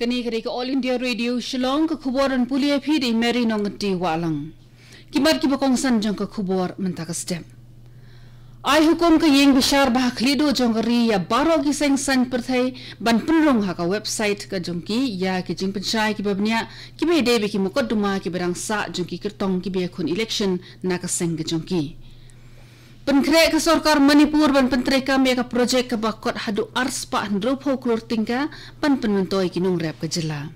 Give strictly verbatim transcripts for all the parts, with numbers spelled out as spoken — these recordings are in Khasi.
Kane ka dei ka All India Radio Shillong, ka khubor ban pule ïa phi da i Mary Nongkynrih Wahlang. Ki mat kiba kongsan jong ka khubor mynta ka step. Ai hukum ka ïing bishar ba ha khlieh duh jong ka ri ïa baroh ki seng saiñ pyrthei ban pynrung ha ka website ka jong ki ïa ki jingpynshai kiba bniah kiba ïadei bad ki mukotduma kiba dang sah jong ki kyrtong kiba ïakhun election na ka seng ka jong ki. Pynkhreh ka sorkar Manipur ban pyntreikam ïa ka projek kaba kot haduh arspah hynriewphew klur tyngka ban pynmyntoi ki nongrep ka jylla.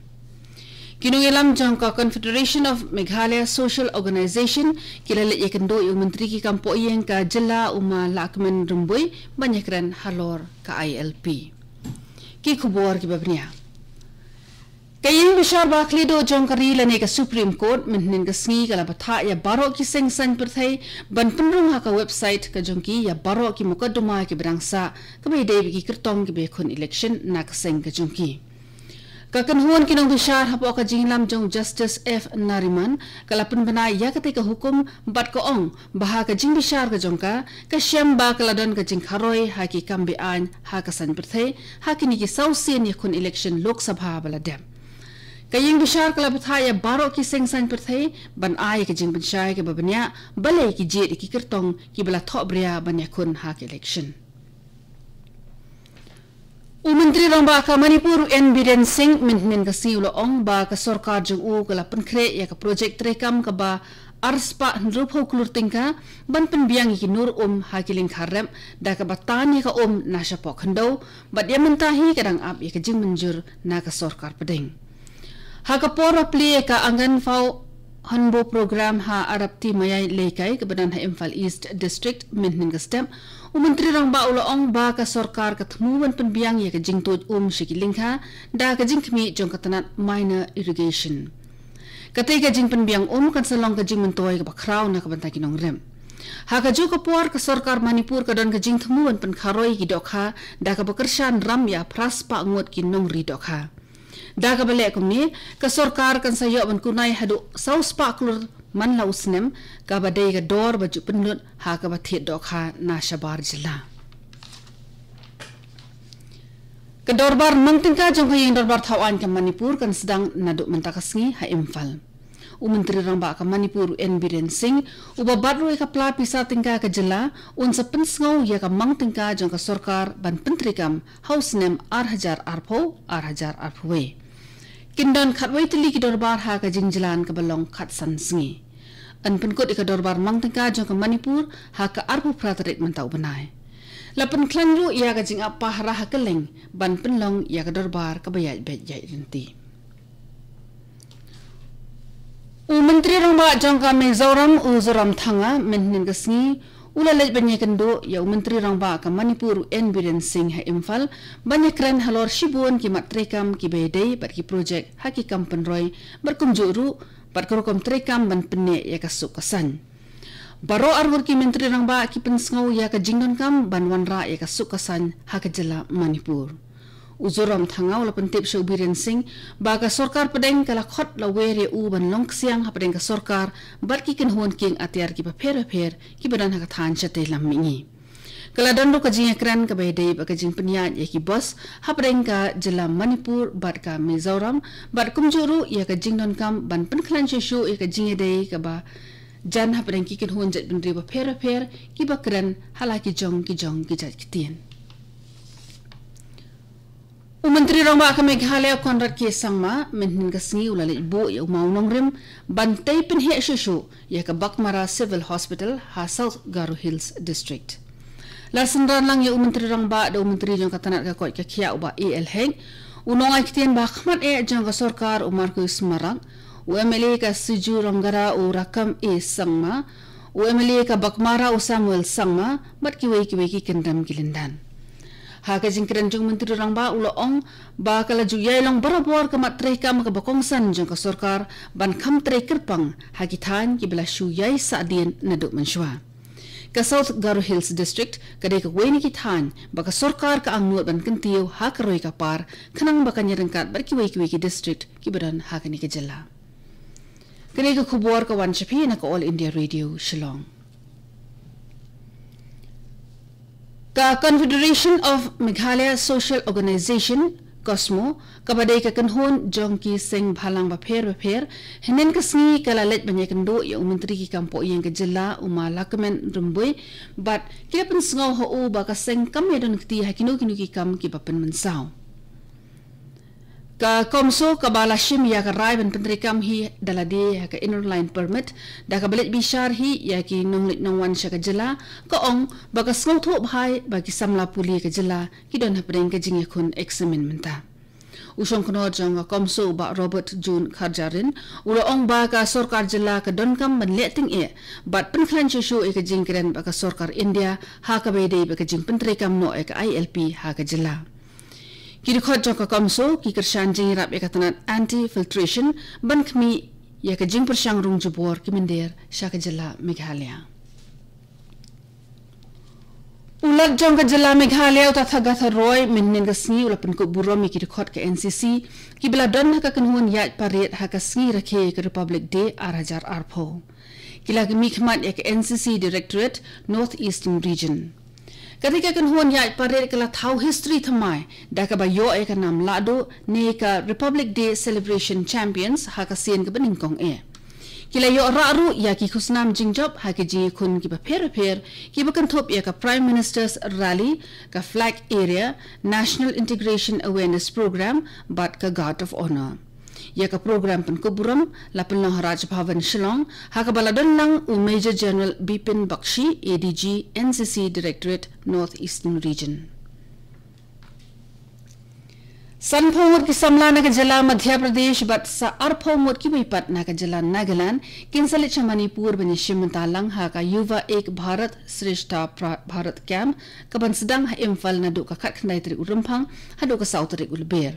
Ki nongïalam jong ka Confederation of Meghalaya Social Organization ki la leit ïakynduh ïa u Myntri ki kam pohïing ka jylla u Ma Lahkmen Rymbui ban ïakren halor ka I L P. Ki khubor kiba bniah. Ka ïing bishar ba ha khlieh duh jong ka ri lane ka Supreme Court mynhynnin ka sngi ka la bthah ïa baroh ki seng saiñ pyrthei ban pynrung ha ka website ka jong ki ïa baroh ki mukotduma kiba dang sah kaba ïadei bad ki kyrtong kiba ïakhun election na ka seng ka jong ki. Ka kynhun ki nongbishar hapoh ka jingïalam jong Justice F Nariman ka la pynbna ïa katei ka hukum bad ka ong ba ha ka jingbishar ka jong ka, ka shem ba ka la don ka jingkharoi ha ki kam beaiñ ha ka saiñ pyrthei ha kine ki saw sien ïakhun election Lok Sabha ba la dep. Ka ïing bishar ka la bthah ïa baroh ki seng saiñ pyrthei ban ai ka jingpynshai kaba bniah balei ki jied ïa ki kyrtong kiba la thohbria ban ïakhun ha ka election. U Myntri Rangbah ka Manipur u N Biren Singh mynhynnin ka sngi u la ong ba ka sorkar jong u ka la pynkhreh ïa ka projek treikam kaba arspah hynriewphew klur tyngka ban pynbiang ïa ki nur um ha ki lyngkha rep da kaba tan ïa ka um na shapoh khyndew bad ïa mynta hi ka dang ap ïa ka jingmynjur na ka sorkar pdeng. Ha ka por ba plie ïa ka Angan Phau Hanbo Program ha Arapti Mayai Leikai kaba don ha Imphal East District mynhynnin ka step, u Myntri Rangbah u la ong ba ka sorkar ka thmu ban pynbiang ïa ka jingtuid um sha ki lyngkha da ka jingkhmih jong ka tnat minor irrigation. Katei ka jingpynbiang um kan sa long ka jingmyntoi kaba khraw na ka bynta ki nongrep. Ha kajuh ka por ka sorkar Manipur ka don ka jingthmu ban pynkharoi ïa ki dohkha da kaba kyrshan ram ïa phraspah ngut ki nongri dohkha. Da kaba leh kumne, ka sorkar kan sa ïoh ban kunai haduh sawspah klur man la u snem, kaba dei ka dor ba ju pynlut ha kaba thied dohkha na shabar jylla. Ka dorbar mang tyngka jong ka ïing dorbar thaw aiñ ka Manipur kan sdang naduh mynta ka sngi ha Imphal. U Myntri Rangbah ka Manipur u N Biren Singh, uba bat ruh ïa ka pla pisa tyngka ka jylla, un sa pynsngew ïa ka mang tyngka jong ka sorkar ban pyntreikam ha u snem ar hajar arphew, ar hajar arphew wei. Kin don khatwei tylli ki dorbar ha ka jingjlan kaba long khatsan sngi. Yn pynkut ïa ka dorbar mang tyngka jong ka Manipur ha ka arphew phra tarik mynta u bnai. La pynkhlaiñ ruh ïa ka jingap pahara ha kylleng ban pynlong ïa ka dorbar kaba ïaid beit ïaid lynti. U Myntri Rangbah jong ka Mizoram u Zoramthanga mynhynnin ka sngi u la leit ban ïakynduh ïa u Myntri Rangbah ka Manipur u N Biren Singh ha Imphal ban ïakren halor shibun ki mat treikam kiba ïadei bad ki projek ha ki kam pynroi bad kumjuh ruh bad ka rukom treikam ban pynneh ïa ka suk ka saiñ. Baroh arngut ki Myntri Rangbah ki pynsngew ïa ka jingdonkam ban wanrah ïa ka suk ka saiñ ha ka jylla Manipur. U Zoramthanga u la pyntip sha u Biren Singh ba ka sorkar pdeng ka la khot la wer ïa u ban long ksiang hapdeng ka sorkar bad ki kynhun kieng atiar kiba pher bapher kiba don ha ka thaiñ shatei lam mihngi. Ka la don ruh ka jingïakren kaba ïadei bad ka jingpynïaid ïa ki bus hapdeng ka jylla Manipur bad ka Mizoram bad kumjuh ruh ïa ka jingdonkam ban pynkhlaiñ shuh shuh ïa ka jingïadei kaba jan hapdeng ki kynhun jaitbynriew bapher bapher kiba kren ha la ki jong ki jong ki jait ktien. U Myntri Rangbah ka Meghalaya Conrad K Sangma mynhynnin ka sngi u la leit buh ïa u mawnongrim ban tei pynheh shuh shuh ïa ka Baghmara Civil Hospital ha South Garo Hills District. La synran lang ïa u Myntri Rangbah da u Myntri jong ka tnat ka koit ka khiah u Bah A L Hek, u nongai ktien ba ha khmat eh jong ka sorkar u Marcuise Marak, u M L A ka Sijurangara u Rakkam A Sangma, u M L A ka Baghmara u Samuel Sangma bad kiwei kiwei ki kyndem ki lyndan. Ha ka jingkren jong u Myntri Rangbah u la ong ba ka la ju ïai long barabor ka mat treikam kaba kongsan jong ka sorkar ban kham trei kyrpang ha ki thaiñ kiba la shu ïai sahdien naduh mynshuwa. Ka South Garo Hills District ka dei kawei na ki thaiñ ba ka sorkar ka angnud ban kyntiew ha ka roi ka par khnang ba kan ïaryngkat bad kiwei kiwei ki district kiba don ha kane ka jylla. Kane ka khubor ka wan sha phi na ka All India Radio Shillong. Ka Confederation of Meghalaya Social Organization, COSMO, kaba dei ka kynhun jong ki seng bhalang bapher bapher, hynnin ka sngi ka la leit ban ïakynduh ïa u Myntri ki kam poh ïing ka jylla, u Ma Lahkmen Rymbui, bad ki la pynsngew ha u ba ka seng kam ïadon kti ha kino kino ki kam kiba pynmynsaw. Ka COMSO kaba la shim ïa ka rai ban pyntreikam hi da lade ha ka Inner Line Permit, da kaba leit bishar hi ïa ki nongleit nongwan sha ka jylla, ka ong ba ka sngewthuh bha ba ki samla pule ka jylla ki don hapdeng ka jingïakhun eksamin mynta. U shongknor jong ka COMSO, u Bah Robert June Kharjarin, u la ong ba ka sorkar jylla ka donkam ban leh tyngeh bad pynkhlaiñ shuh shuh ïa ka jingkren bad ka sorkar India ha kaba ïadei bad ka jingpyntreikam noh ïa ka I L P ha ka jylla. Ki dkhot jong ka COMSO ki kyrshan jingïarap ïa ka tnat anti-filtration ban khmih ïa ka jingpyrshang rung jubor ki mynder sha ka jylla Meghalaya. U Lat jong ka jylla Meghalaya, u Tathagata Roy, mynhynnin ka sngi u la pynkup burom ïa ki dkhot ka N C C kiba la don ha ka kynhun ïaid parade ha ka sngi rakhe ka Republic Day ar hajar arphew. Ki la mihkhmat ïa ka N C C Directorate North Eastern Region. Katei ka kynhun ïaid parade ka la thaw history thymmai da kaba ïoh ïa ka nam lahduh ne ka Republic Day Celebration Champions ha ka sien kaba nyngkong eh. Ki la ïoh rah ruh ïa ki khusnam jingjop ha ki jingïakhun kiba pher bapher kiba kynthup ïa ka Prime Minister's Rally, ka Flag Area, National Integration Awareness Program bad ka Guard of Honour. Ïa ka program pynkup burom la pynlong ha Raj Bhavan Shillong, ha kaba la don lang u Major General Bipin Bakshi, A D G, N C C Directorate, North Eastern Region. Sanphew ngut ki samla na ka jylla Madhya Pradesh bad sa arphew ngut kiwei pat na ka jylla Nagaland kin sa leit sha Manipur ban ïashim bynta lang ha ka Yuva Ek Bharat Shreshtha Pra-, Bharat Camp, kaban sdang ha Imphal naduh ka khatkhyndai tarik u Rymphang haduh ka saw tarik u Lber.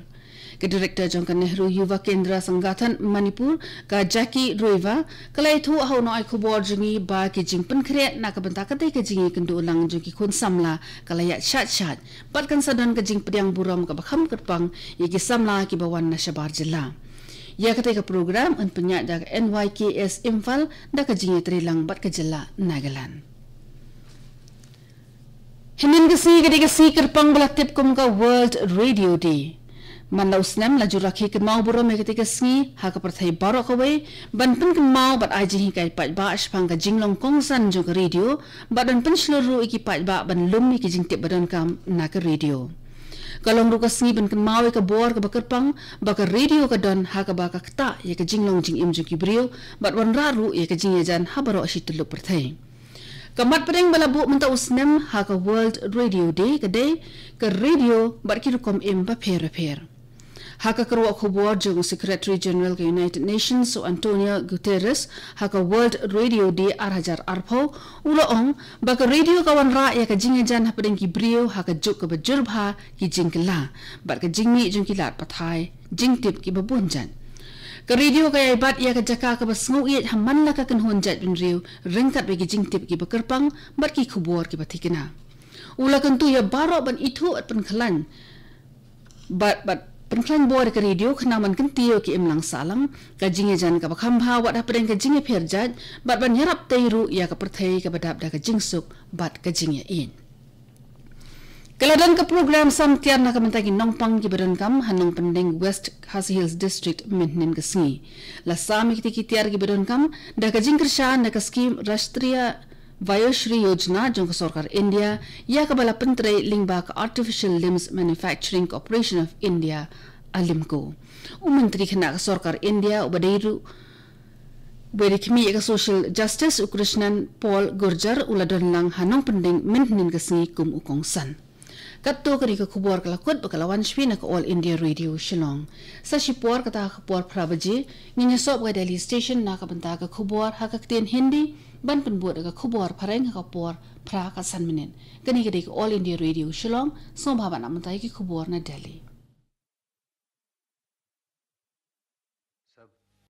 Ka Director jong ka Nehru Yuva Kendra Sangathan Manipur, ka Jackie Ruiva, ka la ïathuh ha u nongai khubor jong ngi ba ki jingpynkhreh na ka bynta katei ka jingïakynduh lang jong ki khun samla ka la ïaid shait shait, bad kan sa don ka jingpdiang burom kaba kham kyrpang ïa ki samla kiba wan na shabar jylla. Ïa katei ka program yn pynïaid da ka N Y K S Imphal da ka jingïatreilang bad ka jylla Nagaland. Hynnin ka sngi ka dei ka sngi kyrpang ba la tip kum ka World Radio Day. Man la u snem la ju rakhe kynmaw burom ïa katei ka sngi ha ka pyrthei baroh kawei, ban pynkynmaw bad ai jinghikai paidbah shaphang ka jinglong kongsan jong ka radio, bad ban pynshlur ruh ïa ki paidbah ban lum ïa ki jingtip ba donkam na ka radio. Ka long ruh ka sngi ban kynmaw ïa ka bor kaba kyrpang ba ka radio ka don ha kaba ka ktah ïa ka jinglong jingim jong ki briew, bad wanrah ruh ïa ka jingïajan ha baroh shi tyllup pyrthei. Ka mat pdeng ba la buh mynta u snem ha ka World Radio Day ka dei ka radio bad ki rukom im bapher bapher. Ha ka kyrwoh khubor jong u Secretary General ka United Nations, u Antonio Guterres, ha ka World Radio Day ar hajar arphew, u la ong ba ka radio ka wanrah ïa ka jingïajan hapdeng ki briew ha ka juk kaba jur bha ki jingkylla bad ka jingmih jong ki lad pathai jingtip kiba bun jait. Ka radio ka ïai bat ïa ka jaka kaba sngewieit ha man la ka kynhun jaitbynriew, ryngkat bad ki jingtip kiba kyrpang bad ki khubor kiba thikna. U la kyntu ïa baroh ban ithuh bad pynkhlaiñ bad, bad pynkhlaiñ bor ïa ka radio khnang ban kyntiew ïa ki imlang sahlang, ka jingïajan kaba kham bha wat hapdeng ka jingïapher jait, bad ban ïarap tei ruh ïa ka pyrthei kaba dap da ka jingsuk bad ka jingïaieit. Ka la don ka program sam tiar na ka bynta ki nongpang kiba donkam ha Nongpyndeng, West Khasi Hills District, mynhynnin ka sngi. La sam ïa kitei ki tiar kiba donkam da ka jingkyrshan na ka skim Rashtriya Vayashri Yojana jong ka sorkar India, ïa kaba la pyntrei lyngba ka Artificial Limbs Manufacturing Corporation of India, Alimco. U Myntri Khynnah ka sorkar India, uba dei ruh, uba dei khmih ïa ka Social Justice, u Krishnan Paul Gurjar, u la don lang ha Nongpyndeng mynhynnin ka sngi kum u kongsan. Katto katne ka khubor ka la kut bad ka la wan shwa na ka All India Radio Shillong. Sa shipor kata ha ka por phra baje, ngin ïasoh bad ka Delhi Station na ka bynta ka khubor ha ka ktien Hindi, ban pynbud da ka khubor phareng ha ka por phra ka san minit. Kane ka dei ka All India Radio Shillong, sngewbha ban ap mynta ïa ki khubor na Delhi.